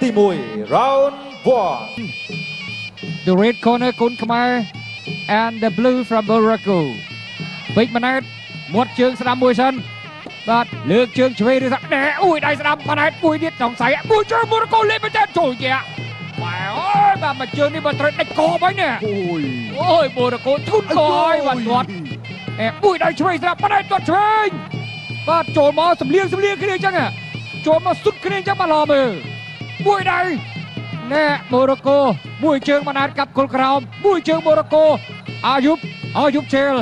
ទី1 round 1. The red corner គុនខ្មែរ and the blue from Morocco ពេជ្រម៉ាណែតមាត់ជើងស្ដាំមួយសិនបាទលើកជើងឆ្វេងឬស្ដាំណែអួយដៃស្ដាំម៉ាណែតមួយទៀតសង្ស័យមួយជើងម៉ូរ៉ូកូលេបមែនតើចូលយ៉ាម៉ែអើយបាទមួយជើងនេះបើត្រូវដាច់កហើយនេះ អូយ អូយម៉ូរ៉ូកូធុនកហើយបាទគាត់អែមួយដៃឆ្វេងស្រាប់ម៉ាណែតគាត់ឆ្វេងបាទចូលមកសំលៀងសំលៀងគ្នាអញ្ចឹងចូលមកសុទ្ធគ្នាអញ្ចឹងបាទឡមើលមួយដៃណែម៉ូរ៉ូកូមួយជើងម៉ាណែតកាប់គល់ក្រោមមួយជើងម៉ូរ៉ូកូអាយុបអាយុបជេល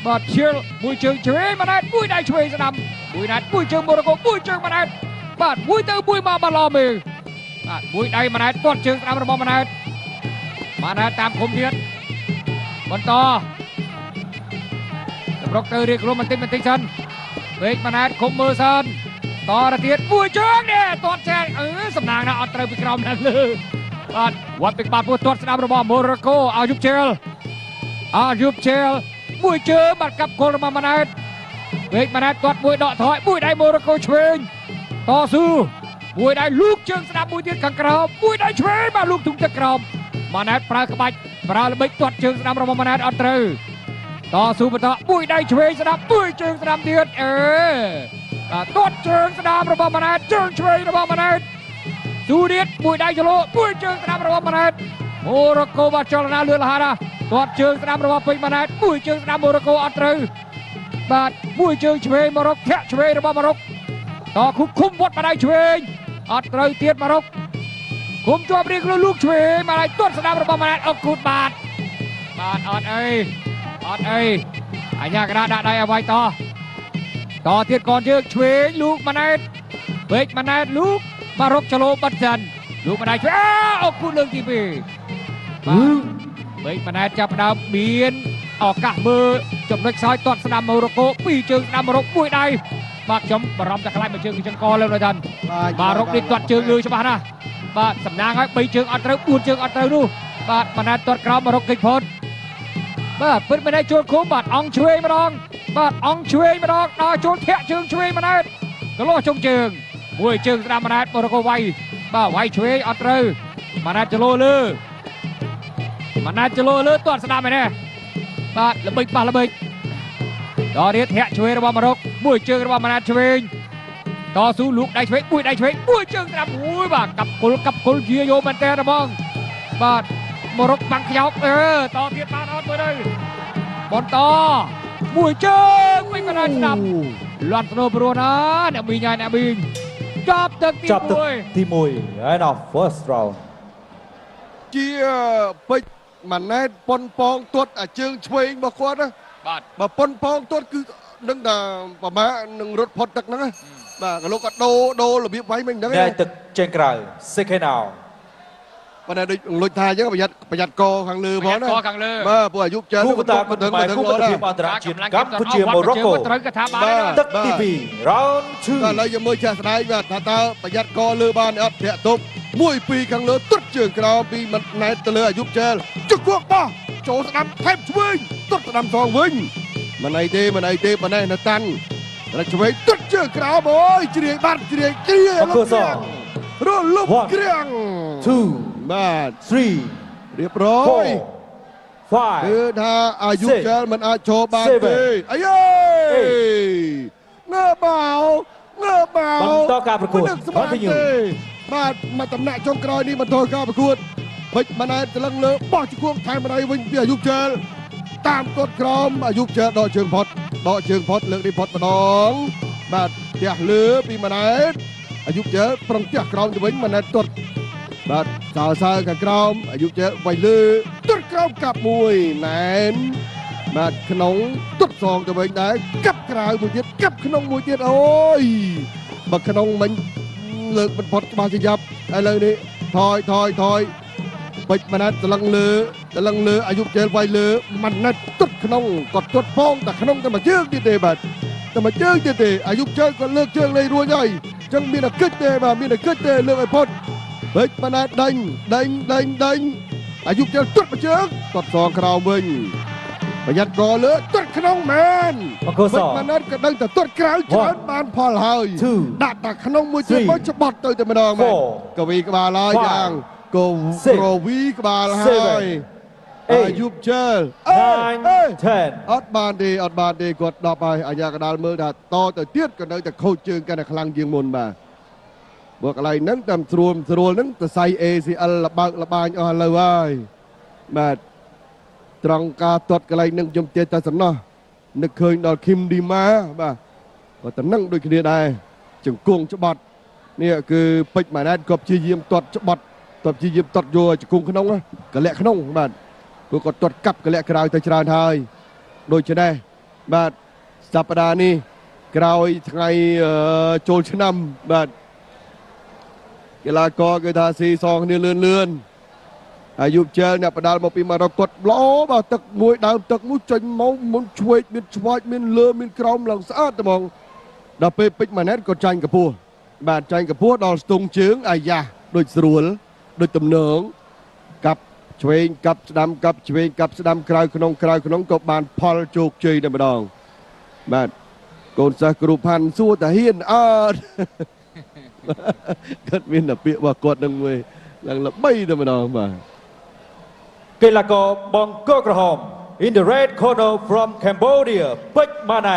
បាទជេលមួយជើងឆ្វេងម៉ាណែតមួយដៃឆ្វេងស្ដាំមួយណែតមួយជើងម៉ូរ៉ូកូមួយជើងម៉ាណែតបាទមួយទៅមួយមកបាទឡមើលបាទមួយដៃម៉ាណែតទាត់ជើងស្ដាំរបស់ម៉ាណែតម៉ាណែតតាមឃុំទៀតបន្តតម្រុកទៅរៀបខ្លួនបន្តិចបន្តិចសិនពេកម៉ាណែតឃុំមើលសិនតទៅទៀតមួយជើងនេះទាត់ចែកអឺសំណាងណាស់អត់ត្រូវពីក្រោមណាលើបាទវត្តពីក្បាលពោះទាត់ស្ដាំរបស់ម៉ូរ៉ូកូអាយុបជេលអាយុបជេលមួយជើងបាទកាប់គល់របស់ម៉ាណែតពេកម៉ាណែតទាត់មួយដកថយមួយដៃម៉ូរ៉ូកូឆ្វេងតស៊ូមួយដៃលូកជើងស្ដាំមួយទៀតខាងក្រោមមួយដៃឆ្វេងបាទលូកទុំទឹកក្រោមម៉ាណែតប្រើក្បាច់ប្រើល្បិចទាត់ជើងស្ដាំរបស់ម៉ាណែតអត់ត្រូវតស៊ូបន្តមួយដៃឆ្វេងស្ដាំមួយជើងស្ដាំទៀតអឺបាទទាត់ជើងស្ដាំរបស់ម៉ាណែតជើងឆ្វេងរបស់ម៉ាណែតស៊ូទៀតមួយដៃចលោមួយជើងស្ដាំរបស់ម៉ាណែតម៉ូរ៉ូកូបាទចលនាលឿនលះណាទាត់ជើងស្ដាំរបស់ពេជ្រម៉ាណែតមួយជើងស្ដាំម៉ូរ៉ូកូអត់ត្រូវបាទមួយជើងឆ្វេងម៉ារ៉ុកធាក់ឆ្វេងរបស់ម៉ារ៉ុកតគុំឃុំវត្តម្ដាយឆ្វេងអត់ត្រូវទៀតម៉ារ៉ុកគុំជាប់រៀងខ្លួនលូកឆ្វេងម្ដាយទាត់ស្ដាំរបស់ម៉ាណែតអុកគូតបាទបាទអត់អីអត់អីអញ្ញាកណ្ដាលដាក់ដៃឲ្យវាយតតទៀតកនជើងឆ្វេងលូកម៉ាណែតពេកម៉ាណែតលូកម៉ារ៉ុកចលោបិទសិនលូកម្ដាយឆ្វេងអុកគូតលើកទី2បាទពេកម៉ាណែតចាប់ផ្ដើមមានឱកាសមើលចំណុចខ្សោយទាត់ស្ដាំម៉ូរ៉ូកូពីរជើងស្ដាំម៉ារ៉ុកមួយដៃបាទខ្ញុំបារម្ភតែខ្លាចមួយជើងជើងកលើកដល់បាទរ៉ុកនេះទាត់ជើងលើច្បាស់ណាស់បាទសំណាងហើយ3ជើងអត់ត្រូវ4ជើងអត់ត្រូវនោះបាទម៉ាណែតទាត់ក្រោមម៉ារ៉ុកគេចផុតបាទពិតម៉ាណែតចូលឃុំបាទអង្គឆ្វេងម្ដងបាទអង្គឆ្វេងម្ដងដល់ចូលធាក់ជើងឆ្វេងម៉ាណែតកលោះចុងជើងមួយជើងស្ដាំម៉ាណែតម៉ូរ៉ូកូវាយបាទវាយឆ្វេងអត់ត្រូវម៉ាណែតចលោលើម៉ាណែតចលោលើទាត់ស្ដាំឯនេះបាទល្បិចប៉ះល្បិចដល់ទៀតធាក់ឆ្វេងរបស់ម៉ារ៉ុកមួយជើងរបស់ម៉ាណែតឆ្វេងតស៊ូលូកដៃឆ្វេងមួយដៃឆ្វេងមួយជើងស្ដាំមួយបាទកាប់គល់កាប់គល់ជាយកមែនតើហ្មងបាទម៉ារ៉ុកបាំងខ្ញោកអឺតទៀតបានអត់មើលទៅបន្តមួយជើងវិញម៉ាណែតស្ដាំលាន់ស្នូព្រោះណាអ្នកមីងហើយអ្នកមីងចាប់ទឹកទី1 ទី1 and of first round ជាពេជ្រម៉ាណែតប៉ុនប៉ងទាត់អាជើងឆ្វេងរបស់គាត់ណាបាទបើប៉ុនប៉ងទាត់គឺនឹងតែប្រមានឹងរត់ផុតទឹកហ្នឹងបាទក៏លោកក៏ដូរដូររបៀបវាយមិនហ្នឹងឯងទឹកចេញក្រៅ second out ប៉ុន្តែដូចលុចថាអញ្ចឹងប្រយ័ត្នប្រយ័ត្នកខាងលើផងណាកខាងលើបាទពួកអាយុច្រើនគូតាគុណខ្មែរគូមិត្តភាពអន្តរជាតិកម្ពុជាម៉ូរ៉ុកូត្រូវក៏ថាបានទឹកទី2 round 2 ឥឡូវយើងមើលចាស់ស្ដែងបាទថាតើប្រយ័ត្នកលើបានអត់ធាក់ទប់1 2ខាងលើទុតជើងក្រោមពីមិនណែតទៅលើអាយុចែលជង្គង់បោះចូលស្ដាំថែមឆ្វេងទុតស្ដាំសងវិញមិនអីទេមិនអីទេប៉ុណ្ណេះនៅតាន់រឆ្វេងទុតជើងក្រោមអូយជ្រាយបាត់ជ្រាយជ្រាយរលំគ្រាំង 2 បាទ 3 រៀបរយ 4 គឺថាអាយុចែលមិនអាចចូលបានទេអាយងើបោងើបោ បន្តការប្រកួត continue បាទមកតំណាក់ចុងក្រោយនេះបន្តការប្រកួតពេជ្រម៉ាណែតច្លឹងលើបោះជង្គង់ថែមម្ដាយវិញពីអាយុចែលតាមទាត់ក្រោមអាយុចែលដកជើងផុតដកជើងផុតលើកនេះផុតម្ដងបាទផ្ទះលើពីម៉ាណែតអាយុចែលប្រឹងផ្ទះក្រោមទៅវិញម៉ាណែតទាត់បាទសើសើខាងក្រោមអាយុចែលវាយលើទាត់ក្រោមកាប់មួយណែនបាទក្នុងទាត់សងទៅវិញដែរកាប់ក្រៅមួយទៀតកាប់ក្នុងមួយទៀតអូយបើក្នុងមិញលើកមិនផុតច្បាស់ជាយ៉ាប់ឥឡូវនេះថយថយថយពេជ្រម៉ាណែតច្លឹងលើច្លឹងលើអាយុចែលវាយលើម៉ាណែតទាត់ក្នុងក៏ទាត់ផងតែក្នុងតែមួយជើងទៀតទេបាទតែមួយជើងទៀតទេអាយុចែលក៏លើកជើងលេងរួចហើយអញ្ចឹងមានតែគិតទេបាទមានតែគិតទេលើកឲ្យផុតពេជ្រម៉ាណែតដេញដេញដេញដេញអាយុចែលទាត់មួយជើងទាត់សងក្រោមវិញ ប្រយ័ត្នកលើទាត់ក្នុងមែនពេជ្រម៉ាណែតក៏ដឹងតែទាត់ក្រៅច្រើនបានផលហើយដាក់តែក្នុងមួយទៀតមកច្បាត់ទៅតែម្ដងមែនកវីក្បាលហើយយ៉ាងកក្រវីក្បាលហើយអាយុជើលអត់បានទេអត់បានទេគាត់10ហើយអាញាកដាលមើលថាតទៅទៀតក៏នៅតែខូចជើងកាន់តែខ្លាំងជាងមុនបាទបើកន្លែងហ្នឹងតាមស្រួលស្រួលហ្នឹងទៅសៃ ACL លបើកលបាញអស់ឥឡូវហើយបាទត្រង់ការទាត់កន្លែងហ្នឹងខ្ញុំចេះតែសំណោះនឹកឃើញដល់ឃីមឌីម៉ាបាទក៏តំណឹងដូចគ្នាដែរជង្គង់ច្បាត់នេះគឺពេជ្រម៉ាណែតក៏ព្យាយាមទាត់ច្បាត់ទាត់ព្យាយាមទាត់យកជង្គង់ក្នុងកលៈក្នុងបាទព្រោះគាត់ទាត់កាប់កលៈក្រៅទៅច្រើនហើយដូច្នេះបាទសប្តាហ៍នេះក្រោយថ្ងៃចូលឆ្នាំបាទកីឡាករគឺថាស៊ីសងគ្នាលឿនលឿនអាយុជើអ្នកបដាល់មកពីម៉ារ៉ុកគាត់ល្អបាទទឹកមួយដើមទឹកមួយចេញមកមុនឆ្វេងមានឆ្វាច់មានលើមានក្រោមឡើងស្អាតហ្មងដល់ពេលពេជ្រម៉ាណែតក៏ចាញ់កម្ពស់បាទចាញ់កម្ពស់ដល់ស្ទង់ជើងអាយ៉ាដូចស្រួលដូចទំនងកាប់ឆ្វេងកាប់ស្ដាំកាប់ឆ្វេងកាប់ស្ដាំក្រៅក្នុងក្រៅក្នុងក៏បានផលជោគជ័យតែម្ដងបាទកូនសិស្សគ្រូផាន់សួរតាហ៊ានអត់គាត់មានតែពាក្យរបស់គាត់នឹងមួយឡើងល្បីតែម្ដងបាទកីឡាករបង្គោលក្រហម in the red corner from Cambodia ពេជ្រម៉ាណែត